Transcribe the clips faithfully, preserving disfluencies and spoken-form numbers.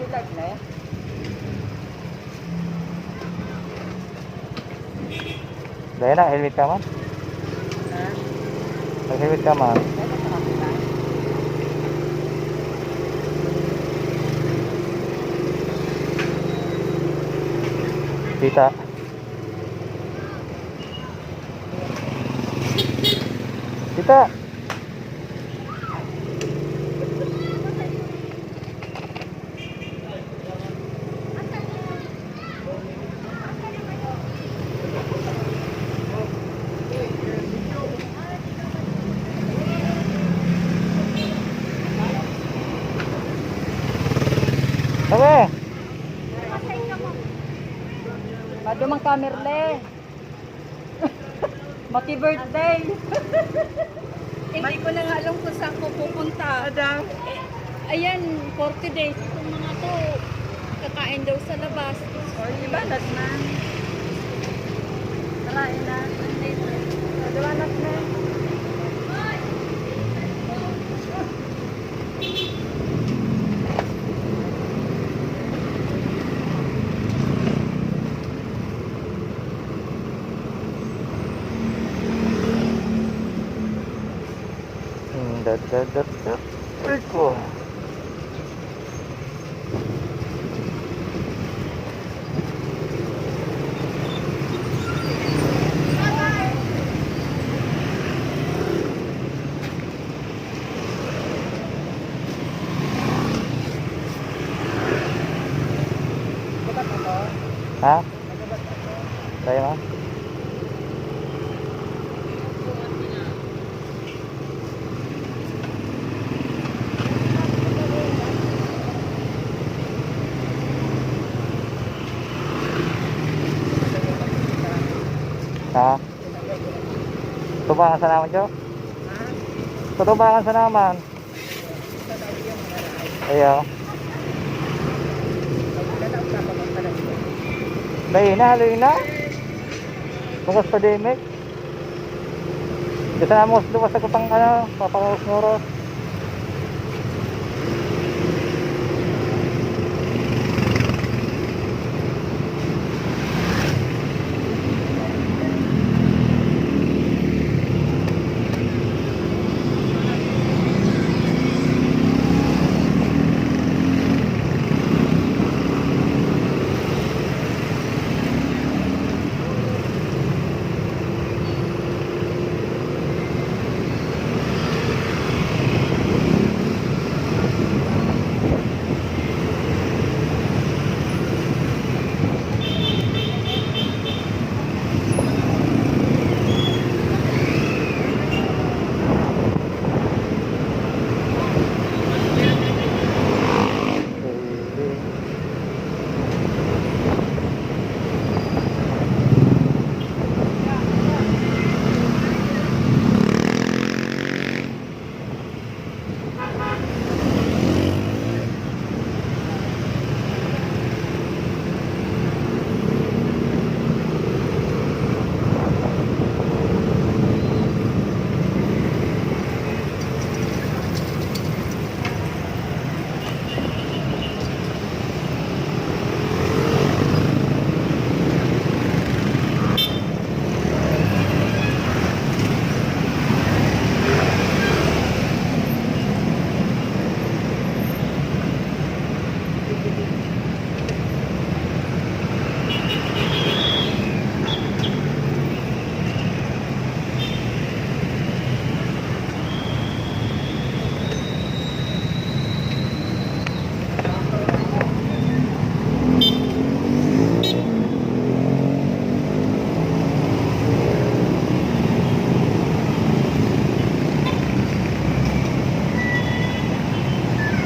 Vlog na eh. Dahil na, helmet ka man? Ha? Nag-helmet ka man? Dito sa kapila. Kita. Kita. Sabi. Pado man ka, Merle. Maki birthday. Hindi ko na nga alam kung saan ko pupunta. Ada. Ayan, forty days. Itong mga to, kakain daw sa labas. O, di ba, last na? Kalain na. Di ba, last na? Hmm, dat, dat, dat, dat. Aray ko. Ha? Kaya nga. Ha? Tubangan sa naman, Jo? Tutubangan sa naman. Ayaw. Dahil na, haloy na. Bukas pa, Demek. Gusto na mo luwas sa kutang, ano, paparos-ngoros.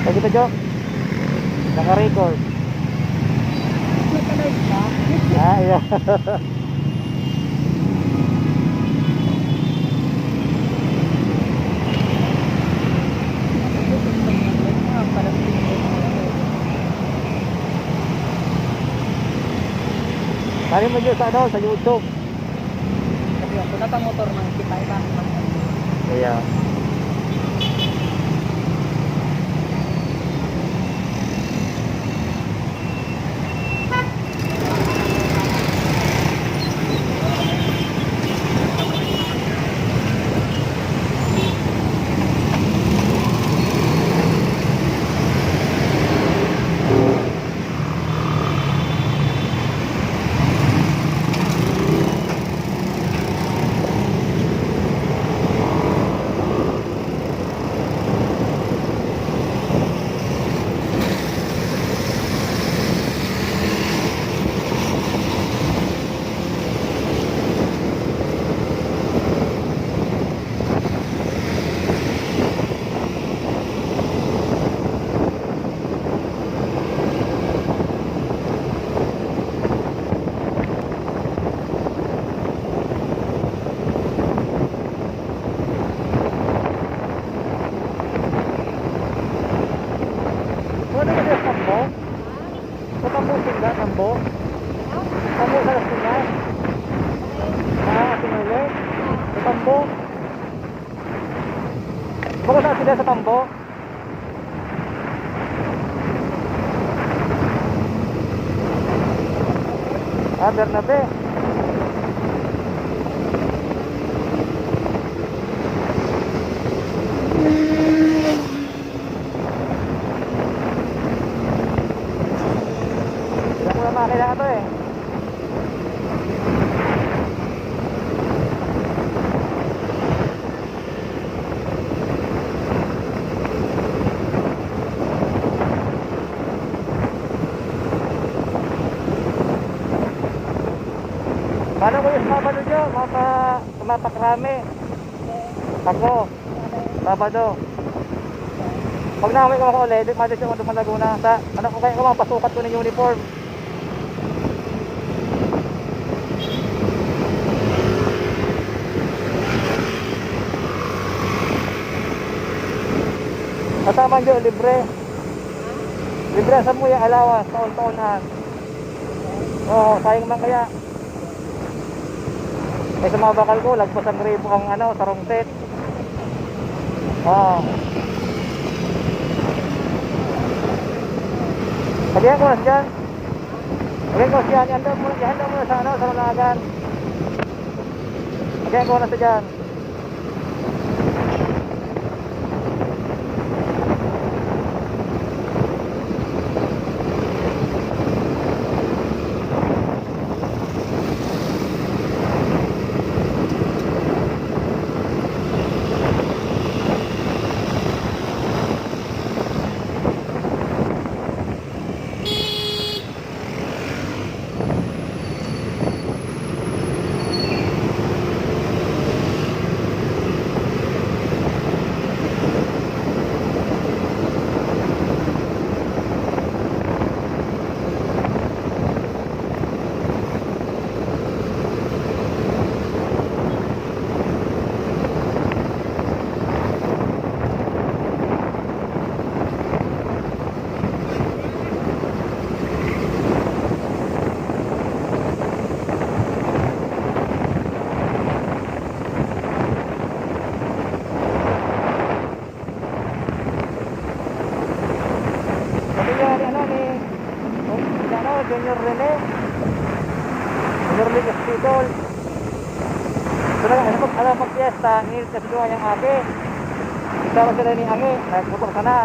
Pag ito, Jo, naka-record. Nagka-live ka? Ah, iya. Pare mo dyan sa, ano, sa YouTube. Sabi ako, nakamotor man kita, iba. Kaya. Tambo? Bako sa sila sa Tambo? Ah, Bernabe. Hindi ko na makakailangan to eh. Paano ko yung Sabado dyan? Mapa, mapakrami. Ako, Sabado. Pag nahuwi ko ako ulit, di madali siya kung Laguna. Sa, ano ko kaya ko, mga pasukat ko ng uniform. Kasama nyo, libre. Libre sa muya, allowance, taon-taonan. Oo, sayang man kaya. Eh, sa mga bakal ko, lagpas ang ribo ang, ano, sarong set. Oo. Lagyan ko na sa dyan. Lagyan ko na sa dyan. Ihanda mo, ihanda mo na sa, ano, sa lalagan. Lagyan ko na sa dyan. Ito yan, ano, ni, oh, ni, ano, Junior Rene. Junior Rene Hospital. So, na, ano, pag, ano, pag fiesta, ni, kasi doon yung aki. Isa lang sila ni Angi, nagmotor sana.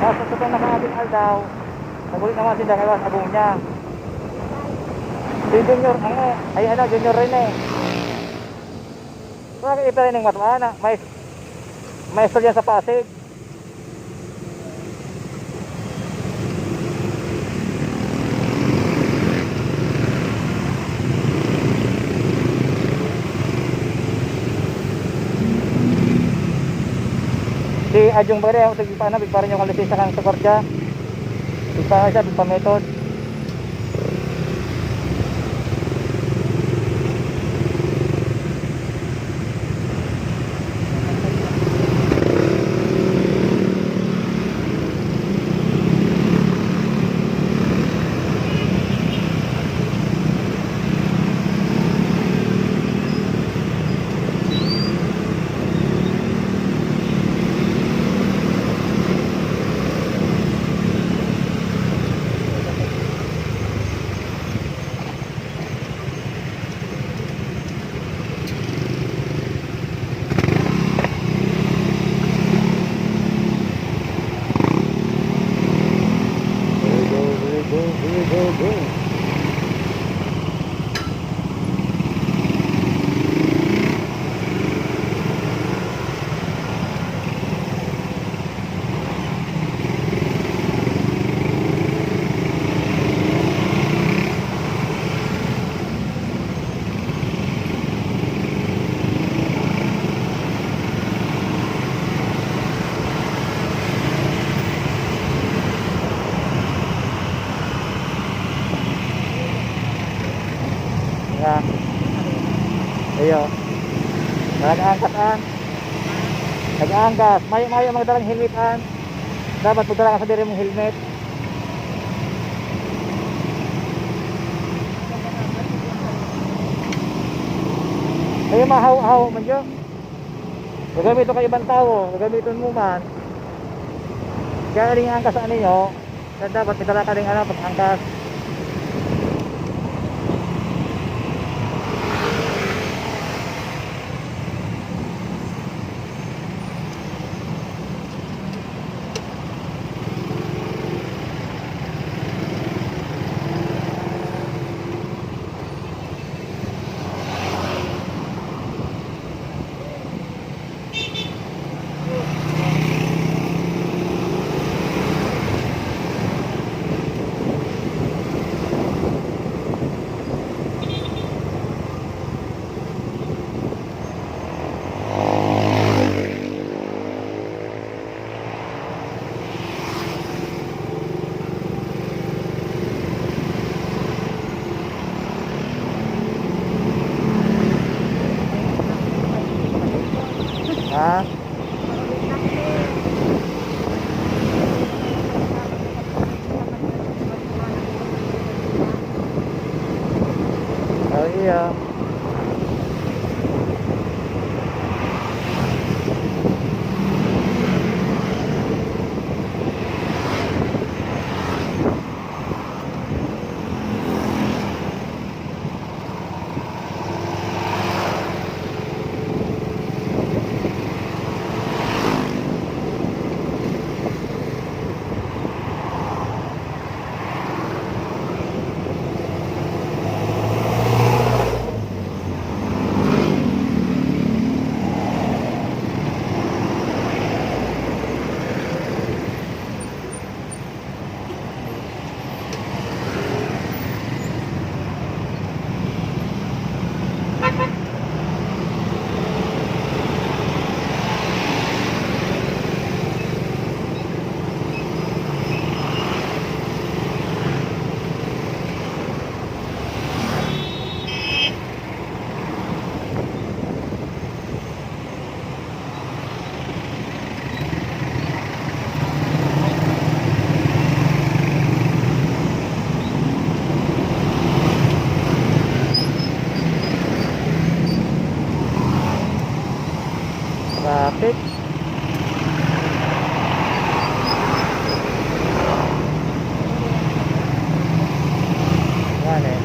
Tapos, sa itong nakaabing aldaw, naguli naman sila kay Mas Agonia. Si Junior, Angi, ay, ano, Junior Rene. Bakit ito rin yung matuana? May, may istorya sa Pasig. Si Adjong Bagay, ang tig-, paano, bigparan yung kalisensya kan sa kwarta. Bigparan siya, bigpametod. Go, go, go, go, go, go. Nga. Ayo. Nag-aangkas an. Nag-aangkas. Mayo-mayo magdalang helmet an. Dapat magdala ka sa diri mong helmet. Kaya mahaw-haw man dyan. Gagamiton ka ibang tawo, gagamiton mo man. Kaya rin ang angkas sa ninyo, na dapat may dala ka rin, ano, pag-angkas. Ha? Oh, iya. Traffic. Yan eh.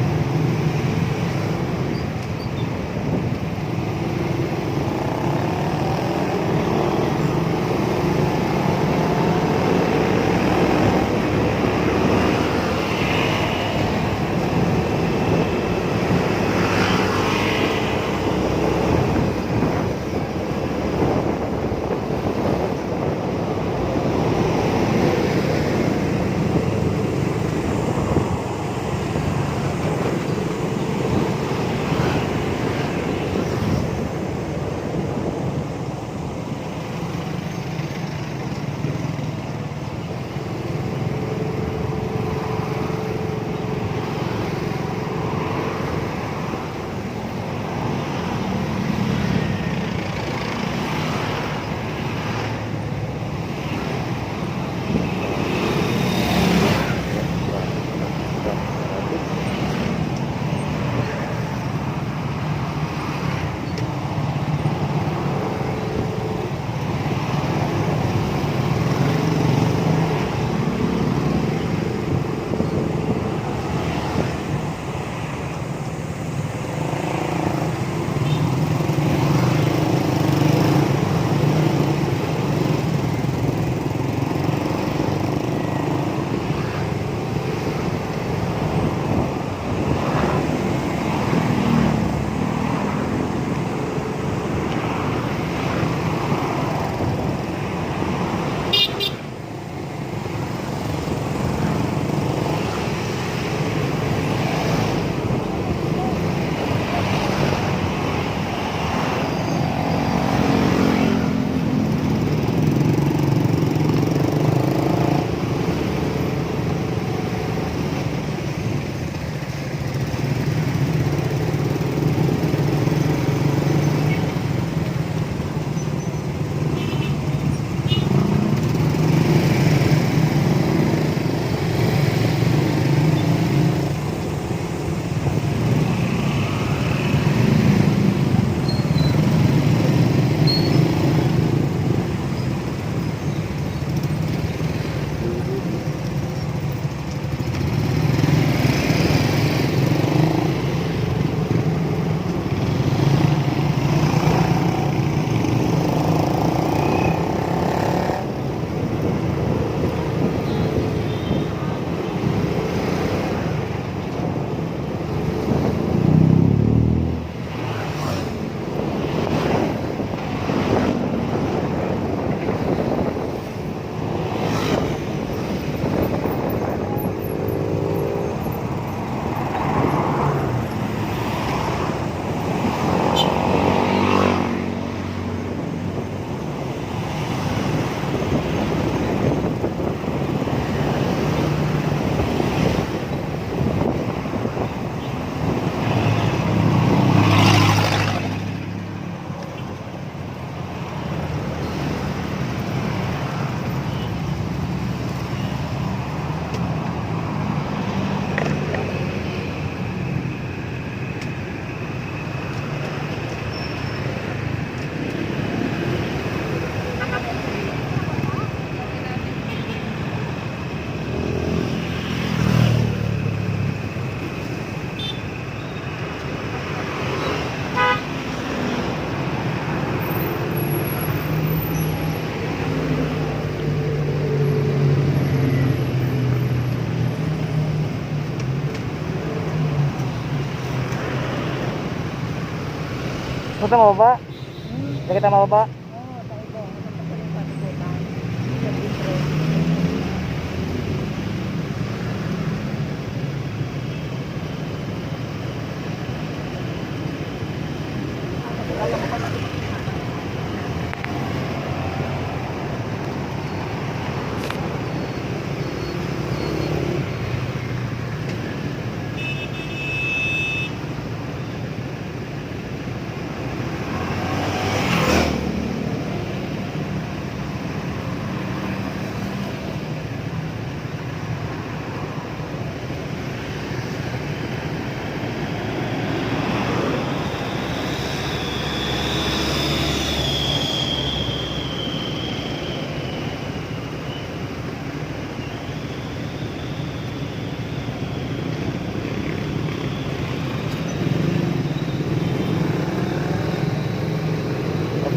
Gusto mo ba? Hmm? Gusto kita mababa? Oo, sa ibo. Gusto ko yung sa ibo.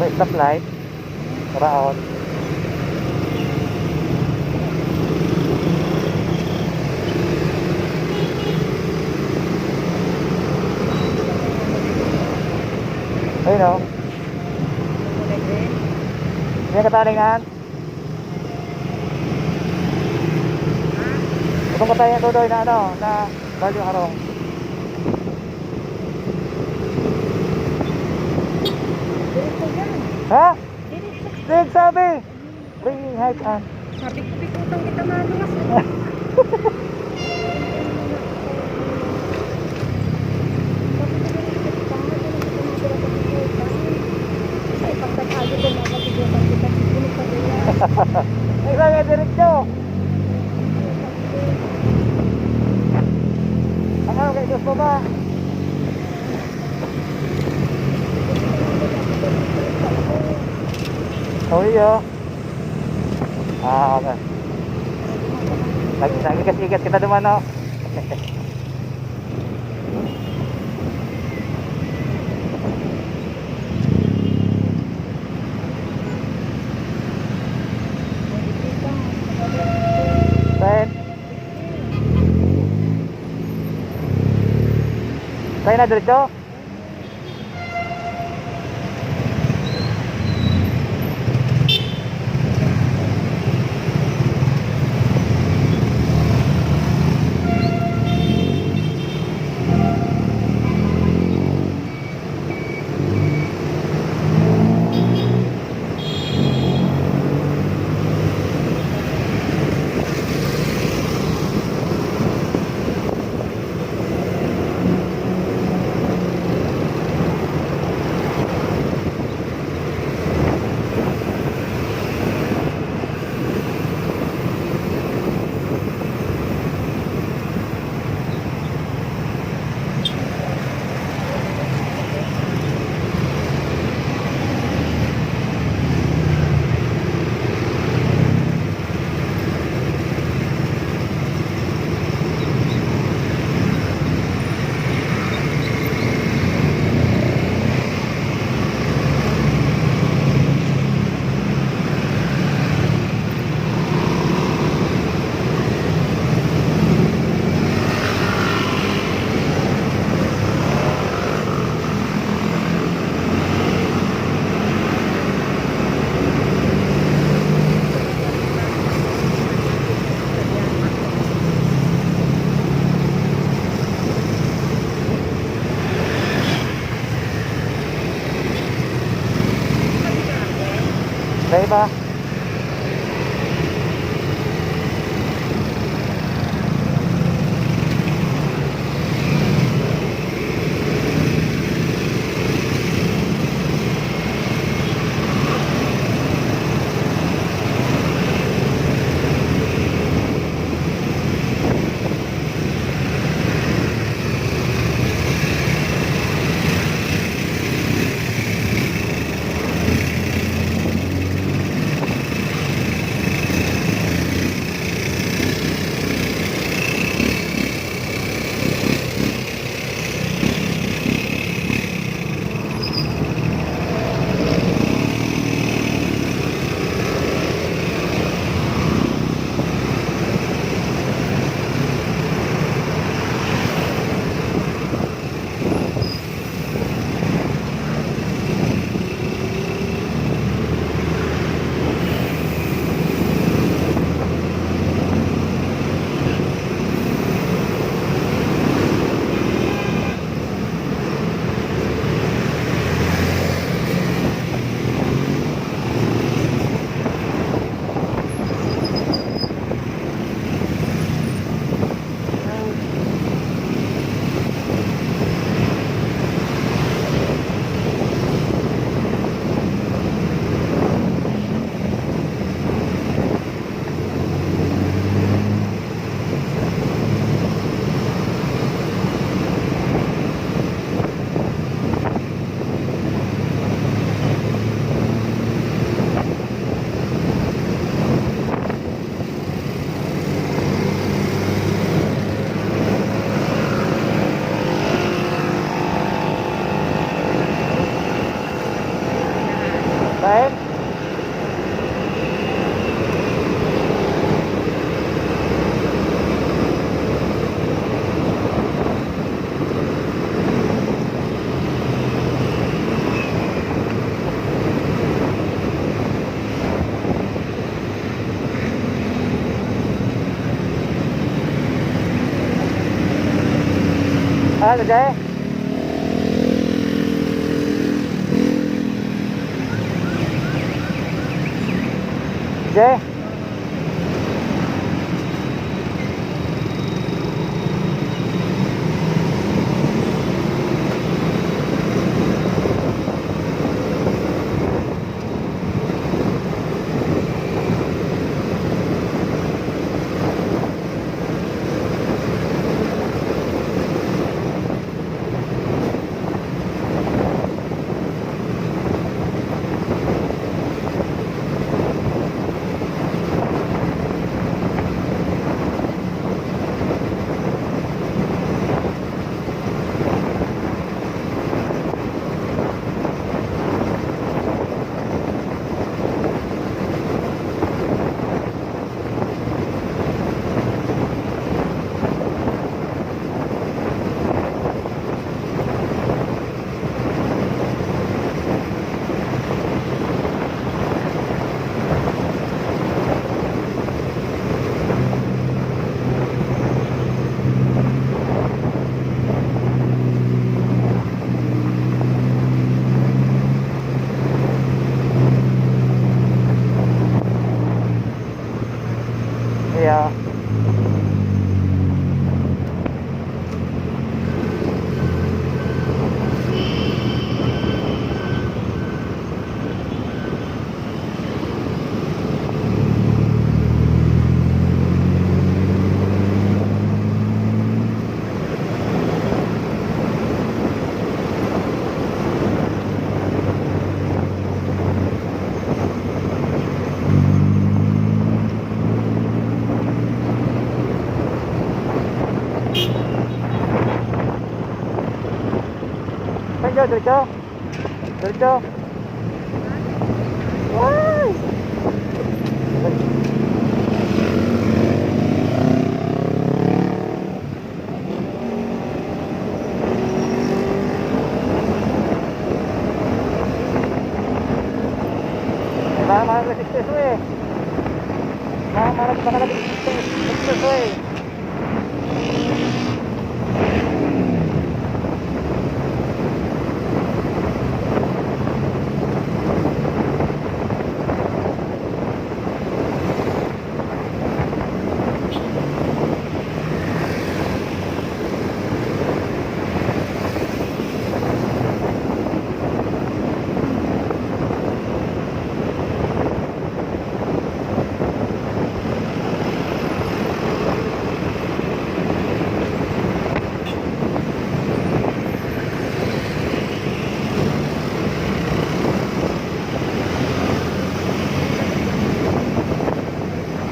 Sa stoplight, raot. Ayun, oh. Yan, katalingan. Itong katayan ko doon na ano, na Barrio Harong. Diretso yan. Ha? Diretso. Sige, sabi. Bringing height and Sabi ko, pikutan kita maluwas. Ay, ba nga diretso? Ang ako kay Diyos pa ba? Oh, iyo. Ah, okay. Nag-, nag-igas-igas kita duman, no? Saan? Saan na diretso? Sa iba? Ano, Jay? Jay? Iya. Saan ka, diretso? Diretso. Ay! Ay, baka mahal na expressway. Baka mahal, baka nag-expressway.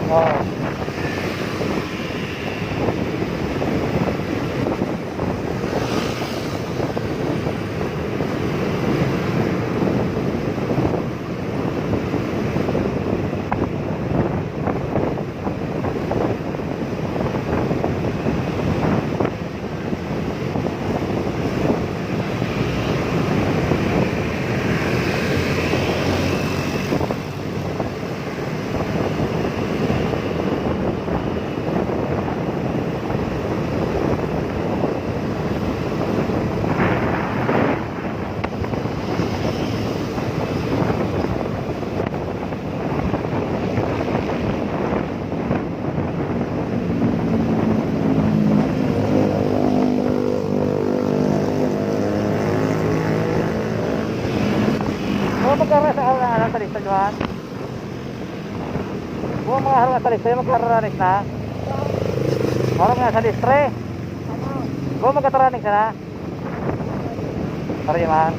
Oo. Ano magkara sa ala-, ala sa lista, Juan? Kung mga harong sa lista, magkaranik na. Harong nga sa listre. Kung magkataranik na. Pariman.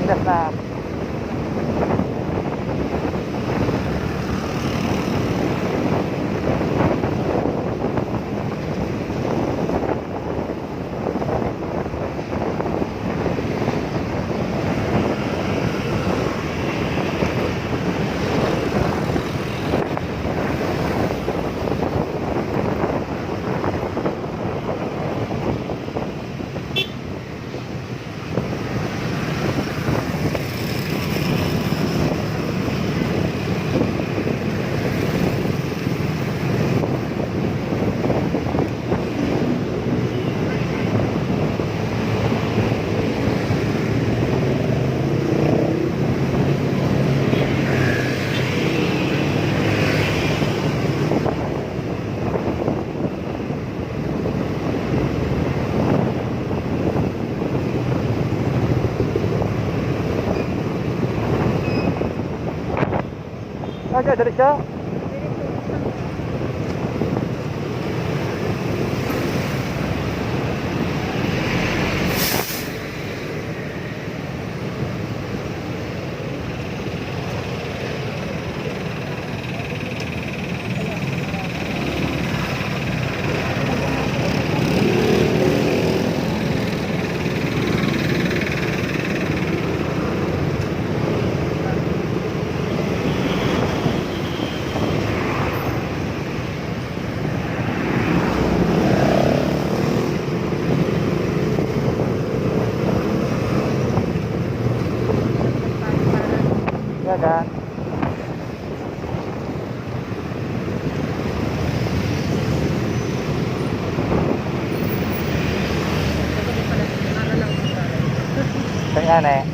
Das na. Diretso, diretso. Yan, ah. Kaya na eh.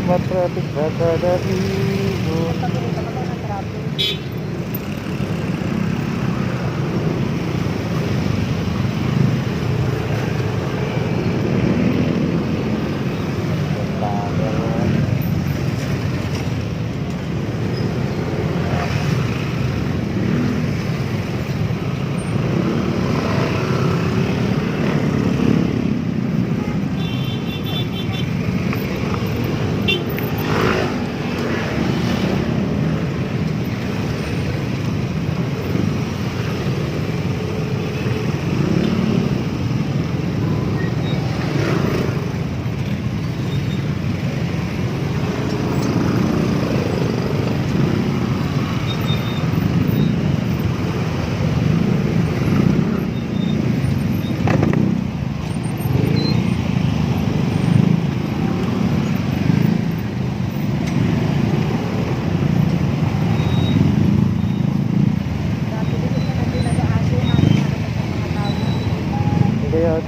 Matraffic ba talaga, Igo? Hindi yun.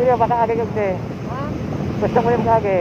Kuya, baka agi kagdi. Ha? Gusto mo yung agi?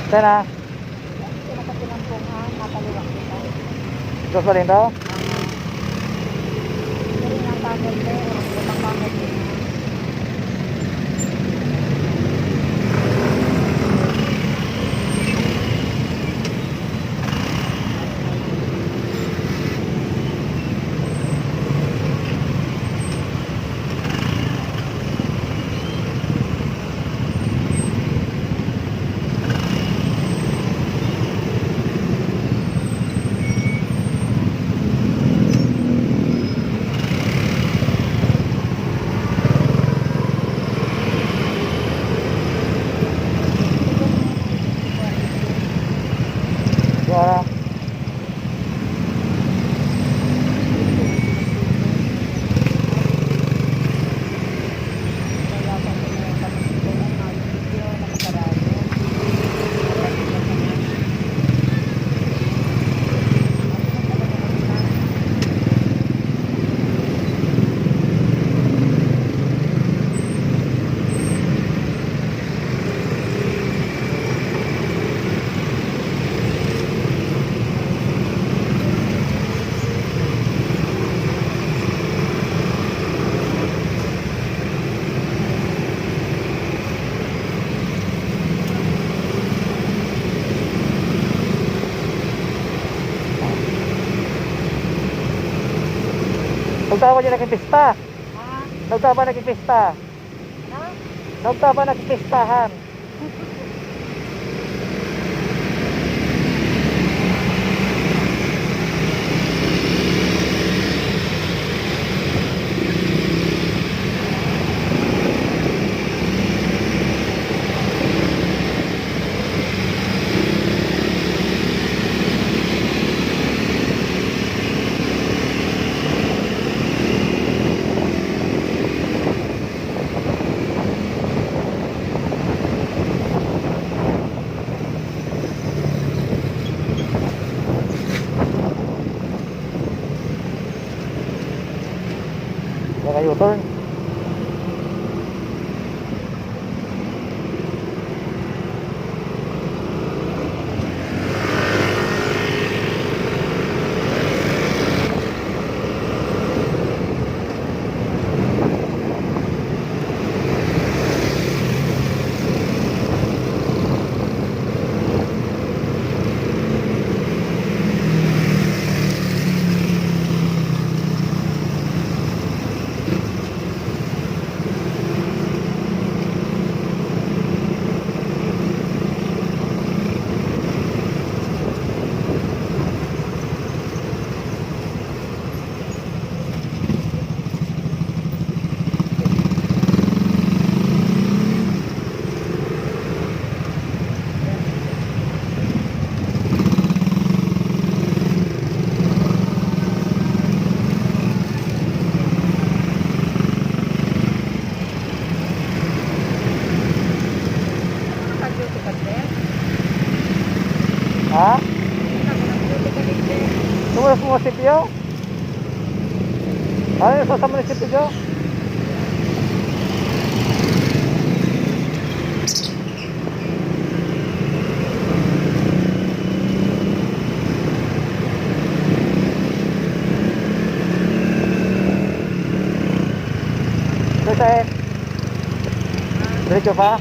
Sana. Ito na sa Pinampong, ha? Napaliwak kita. Dos pa rin to? Aha. Pero yung ang pagod ko, ang utang pagod ko. Wala. Nagtawag niya naging pista. Ha? Nagtawag naging pista. Ha? Nagtawag naging pistahan. Naka-U-turn. Naka-duty ka, sir? Ha? Naka-duty ka din, sir? Sumusunod si Pio? Ay, sa, sa munisipyo? Ito, sir. Diretso pa?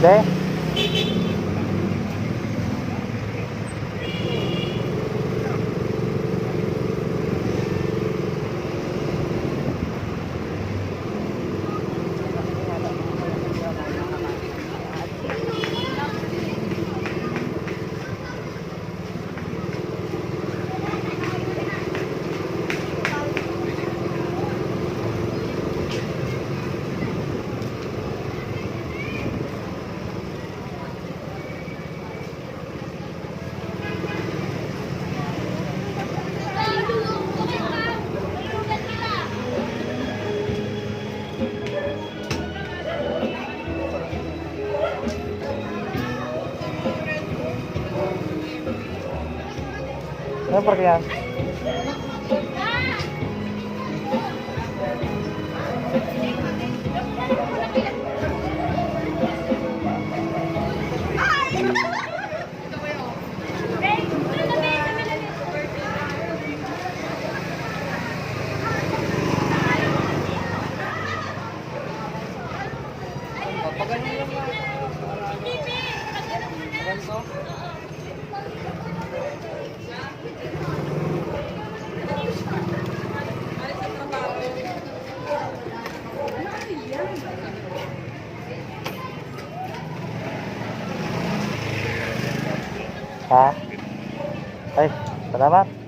Hindi. Ano park yan? Ha? Ay, salamat.